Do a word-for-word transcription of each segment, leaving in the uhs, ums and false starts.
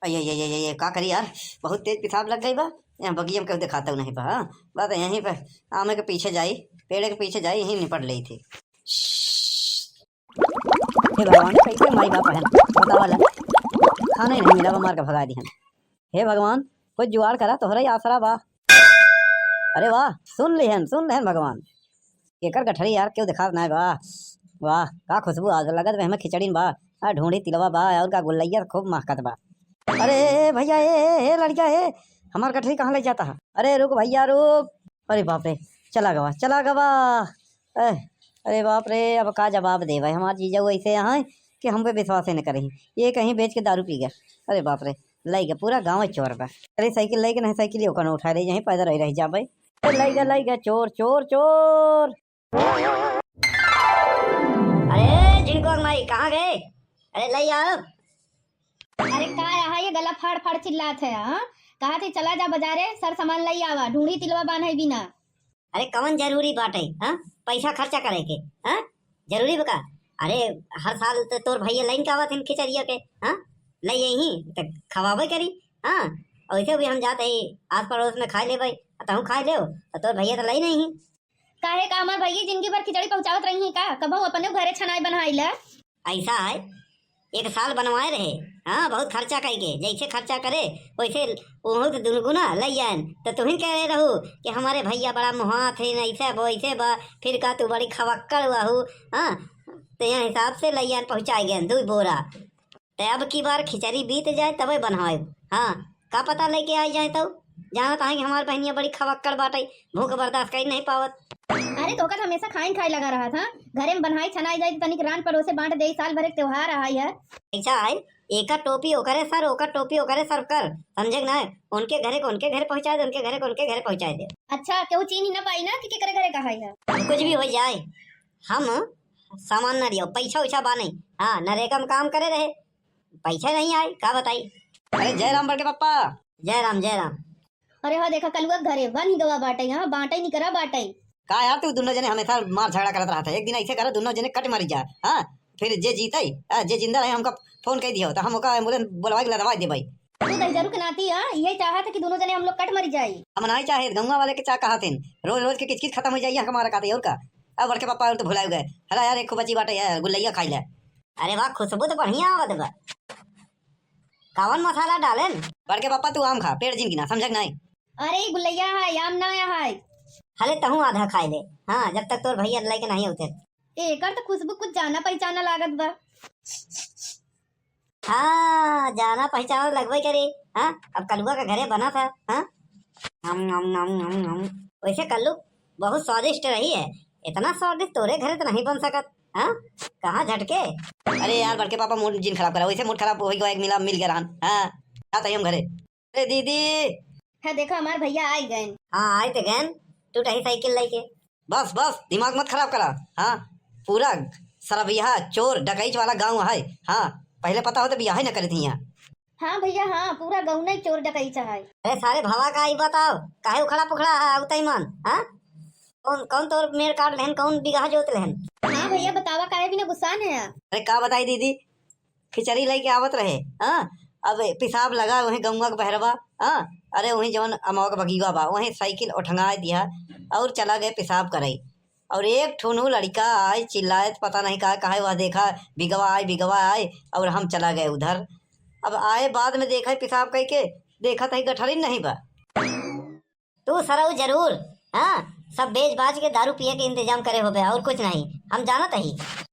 अये, ये, ये, ये, ये, का करी यार, बहुत तेज पेशाब लग गई बा। यहाँ बगिया में केहू देखाता नहीं बा, हाँ? बस यहीं पे आमे के पीछे जाई, पेड़ के पीछे जाई, यहीं निपट लेई थी। हे भगवान, कैसे माई बाप हन, बतावा ला। खाना ही नहीं मिला बा, मार के भगा दिहन। हे भगवान, कुछ जुगाड़ करा, तोहरा ही आसरा बा। अरे वाह, सुन लिहन, सुन लिहन भगवान। एकर गठरी यार, केहू देखात नाय बा। वाह, का खुशबू आज लगत बा, हमें खिचड़ी बा। आ, ढूंढी तिलवा बा, और का गुल्लैया खूब महकत बा। अरे, ए, ए, भैया, ए, ए, ए, लड़का, ए, हमार गठरी कहाँ ले जाता है? अरे, रुक भैया, रुक। अरे बाप रे, चला गवा, चला गवा। ए, अरे बाप रे, अब का जवाब देवे हमार जीजा, ऐसे यहाँ कि हम पे विश्वास ही न करी। ये कहीं बेच के दारू पी गए। अरे बाप रे, लई गए, पूरा गाँव चोर बा। अरे साइकिल लई के नहीं, साइकिल ओकर उठा ले, यहीं पैदल रह, रह जाबे। ए, लई गए, लई गए, चोर, चोर, चोर। अरे झिनको के माई, कहाँ गए? अरे लई आओ। अरे का रहा, ये गला फाड़ फाड़ चिल्लात है, हाँ? कहा थे चला जा बाजारे, सर सामान लई आवा, ढूंढी तिलवा बान्हे बिना। अरे कवन जरूरी बाटे, हाँ? पैसा खर्चा करे के, हाँ? जरूरी बा का? अरे हर साल तो तोर भैया लइन के आवत हन खिचड़िया के, हाँ? लई यही तो खवाबे करी, हाँ? वैसे भी हम जाते ही आस पड़ोस में खाए लेबे, तहूँ खाए लेओ, तो तोर भैया तो लई नहीं। काहे का हमार भैया जिंदगी भर खिचड़ी पहुँचावत रही है का? कबहू अपने घरे छनाई बनाई ला। ऐसा है, एक साल बनवाए रहे, हाँ, बहुत खर्चा कई के, जैसे खर्चा करे वैसे ओहू तो दुनगुना लई आएन। तो तुहिन कह रहे रहू कि हमारे भैया बड़ा मुहात है, ऐसे बा, वैसे बा, फिर का तू बड़ी खवक्कड़ हुआ हूँ, हाँ, तो यह हिसाब से लई आएन पहुँचाए गए दो बोरा। ते अब की बार खिचड़ी बीत जाए तबे बनवाए। हाँ, का पता लेके आई जाए तो। जानत है कि हमार बहनिया बड़ी खवक्कड़ बाटे, भूख बर्दाश्त कर नहीं पावत। अरे तोका तो हमेशा खाइन खाए लगा रहा था, घरे में बनाई छनाई जाए तो तनिक रान परोसे बांट दे, साल भर एक त्योहार आहा है। ऐसा है, एकर टोपी ओकरे सर, ओकर टोपी ओकरे सर कर, समझे कि ना? उनके घरे को उनके घरे पहुँचाए दे, उनके घरे को उनके घरे पहुँचाए दे। अच्छा, केहू चीन ही ना पाई ना कि केकरे घरे का है? कुछ भी हो जाए, हम सामान ना लियो, पैसा वैसा बा नहीं। हाँ, नरेगा में काम करे रहे, पैसा नहीं आए, का बताई। अरे जय राम बड़के पप्पा। जय राम, जय राम। अरे हाँ, देखा कलुआ घरे बन ही गवा बाटे, यहाँ बाटे निकरा बाटे। का यार, तू दोनों जने हमेशा मार झगड़ा करत रहत है, एक दिन ऐसे करो दोनों जने कट मरी जा। हाँ, फिर जे जीते, हाँ, जे जिंदा रहे हमका फोन कर दियो, तो हम ओका एम्बुलेंस बुलवा के लदवा देबे। तू दहिजरू के नाती, हाँ, ये चाहत है कि दोनों जने हम लोग कट मरी जाई। हम नहीं चाहे, गौवा वाले के चाह कहा थे, रोज रोज के किचकिच खत्म हो जाइए हमारा कहते और का। अब बड़के पापा और तो भुलाए गए। हला यार, एक खूब अच्छी बात है यार, गुल्लैया खाई ले। अरे वाह, खुशबू तो बढ़िया आवत बा। कवन मसाला डालेन? बड़के पापा तू आम खा, पेट जिन गिना, समझक नहीं। अरे ई गुल्लैया है, आम ना है। हले तहूँ आधा खाए ले। हाँ, जब तक तोर भैया लेके नहीं होते। एकर तो खुशबू कुछ जाना पहचाना लागत बा। हाँ, जाना पहचाना लगबे करे। हाँ, अब कलुआ का घरे बना था। हाँ, नम, नम, नम, नम, नम। वैसे कल्लू बहुत स्वादिष्ट रही है, इतना स्वादिष्ट तोरे घरे तो नहीं बन सकत। हाँ, कहाँ झटके? अरे यार, बड़के पापा मूड जिन खराब करा, वैसे मूड खराब हो गया, एक मिला मिल गया रहन। हाँ, जाता ही हम घरे। अरे दीदी। हाँ, देखा हमार भैया आई गए। हाँ, आए ते गए, टूटा ही साइकिल लेके। बस, बस, दिमाग मत खराब करा। हाँ, पूरा सरबिया चोर डकैत वाला गाँव है। हाँ, पहले पता होते बियाह ही न करे थी यहाँ। हाँ भैया, हाँ, पूरा गाँव नहीं चोर डकैत है। अरे सारे भवा का आई बताओ, काहे उखड़ा पुखड़ा है, आउतई मन, हाँ? कौन, कौन तोर मेड़ काट लेहन, कौन बिगहा जोत लेहन? हाँ भैया, बतावा काहे बिना गुस्सा है? अरे का बताई दीदी, खिचड़ी लेके आवत रहे, हाँ, अब पेशाब लगा वहीं गौवा के बहरवा, हाँ, अरे वहीं जवन अमवा के बगीवा बा, वहीं साइकिल उठंगाए दिया और चला गए पेशाब करे। और एक ठुनू लड़का आए चिल्लाए, पता नहीं का कहे, वह देखा बिगवा आए, बिगवा आए, और हम चला गए उधर। अब आए बाद में देखा पेशाब कई के, देखा तही गठरी नहीं बा। तू सरऊ जरूर, हाँ, सब बेच बाच के दारू पिए के इंतजाम करे होबे और कुछ नहीं, हम जानत ही।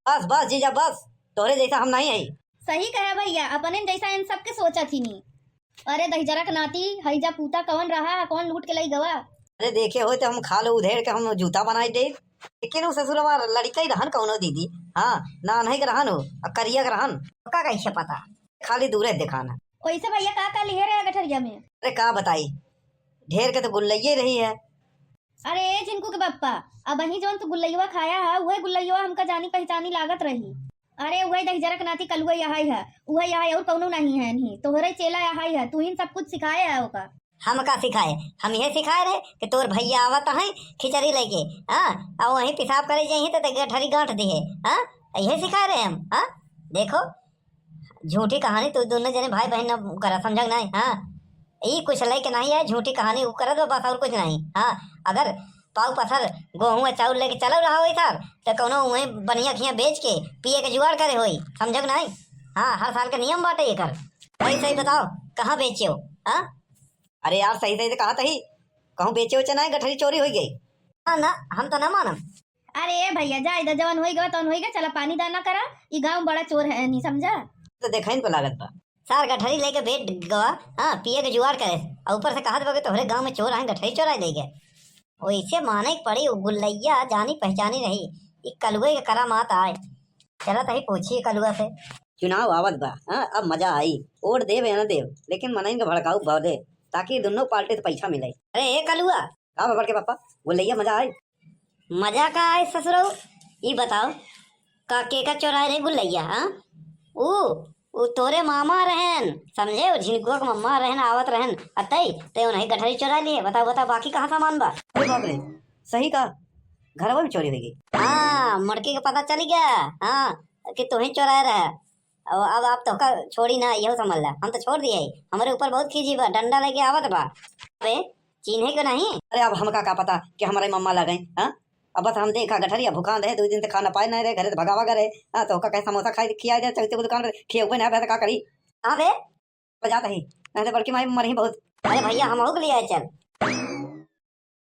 बस बस जीजा बस, तोहरे जैसा हम नहीं है। सही कहा भैया, अपने जैसा इन सबके सोचा थी नी। अरे दहिजरा के नाती, हईजा पूता कौन रहा है, कौन लूट के लई गवा? अरे देखे होते हम खाल उधेड़ के हम जूता बनाई दे, लेकिन उ ससुरवा लड़का ही रहन कौनो दीदी, हाँ, नान्हे के रहन हो, आ करिया के रहन। ओका कैसे पता? खाली दूरे देखाना। वैसे भैया का का लिहे रहे गठरिया में? अरे का बताई, ढेर के तो गुल्लैये रही है। अरे ए झिनकू के बप्पा, अबहीं जौन तू गुल्लैया खाया है, उहे गुल्लैया हमका जानी पहचानी लागत रही। अरे उहे दहिजरा के नाती कलुआ यहाई है, उहे यहाई और कौनो नहीं है नहीं, तोहरे चेला यहाई है, तू ही सब कुछ सिखाए है ओका। हम का सिखाए? हम यह सिखाए रहे कि तोर भैया आवत है खिचड़ी लेके, हाँ, और वहीं पेशाब करे जाइए तो गठरी गांठ दिहे, हाँ, यह सिखाए रहे हम, हाँ, देखो। झूठी कहानी तू दुनो जने भाई बहिन न करा, समझा कि नाहीं? हाँ, ई कुछ लइके नाहीं आए, झूठी कहानी उ करत बा, बस और कुछ नाहीं। हाँ, अगर पाव पथर गोहूँ आ चाउर लइके चलल रहा होई सार, त कउनो उहें बनिया खिया बेच के पिए के जुगाड़ करे होई, समझा कि नाहीं? हाँ, हर साल के नियम बाटे एकर। सही सही बताओ, कहाँ बेचे हो? हाँ? अरे यार, सही सही से कहा तही, कहूँ बेचे उचे नाहीं, गठरी चोरी होई गई। हाँ ना, हम तो ना मानम। अरे ए भइया, जाए द, जवन होई गवा तवन होई गवा, चला पानी दाना करा, ई गाँव बड़ा चोर है, नहीं समझा? तो देखइन को लागत बा। सार गठरी लइके बैठ गवा, हाँ, पिए के जुगाड़ करे, और ऊपर से कहत बा कि तोहरे गाँव में चोर आए, गठरी चोराए ले गए। वैसे माने के पड़ी, उ गुल्लैया जानी पहचानी रही, ई कलुए के करामात आए। चला तही पूछी कलुआ से। चुनाव आवत बा, हाँ, अब मजा आई। वोट देव या न देव, लेकिन मनइन के भड़काऊ बदे, ताकि दुनो पार्टी से पैसा मिले। अरे ए कलुआ। का बा बड़के पापा? गुल्लैया मजा आई। मजा का आए ससुरऊ? ई बताओ, का केका चोराए रहे गुल्लैया, हाँ? ऊ, ऊ तोरे मामा रहन, समझे? ऊ झिनकुआ के मम्मा रहन, आवत रहन, अतई, ते उन्हीं गठरी चोरा लिए। बताओ, बताओ, बाकी कहाँ सामान बा? अरे बाप रे, सही का? घरवा में चोरी होई गई? हाँ, मड़की के पता चली गया, हाँ, कि तू ही चोराए रहे। अब, अब आप तोहका छोड़ी ना, यहू समझ ला, हम तो छोड़ दिए ही। हमरे ऊपर बहुत खीजी बा, डंडा लेके आवत बा। अबे, चीन्हे के नहीं? अरे, अब हमका का पता कि हमरे मम्मा लगई, हाँ? अब बस हम देखा गठरिया भुखान रहे, दो दिन से खाना पाए नहीं रहे, घरे से भगावा गए रहे, हाँ, तो ओका कहे समोसा खाए, खिया दे, चलते को दुकान पर खिया हुए ना, तो का करी? हाँ बे। बजात ही, नहीं तो बड़की माई मरही बहुत। अरे भइया, हमहू के लिए आए चल।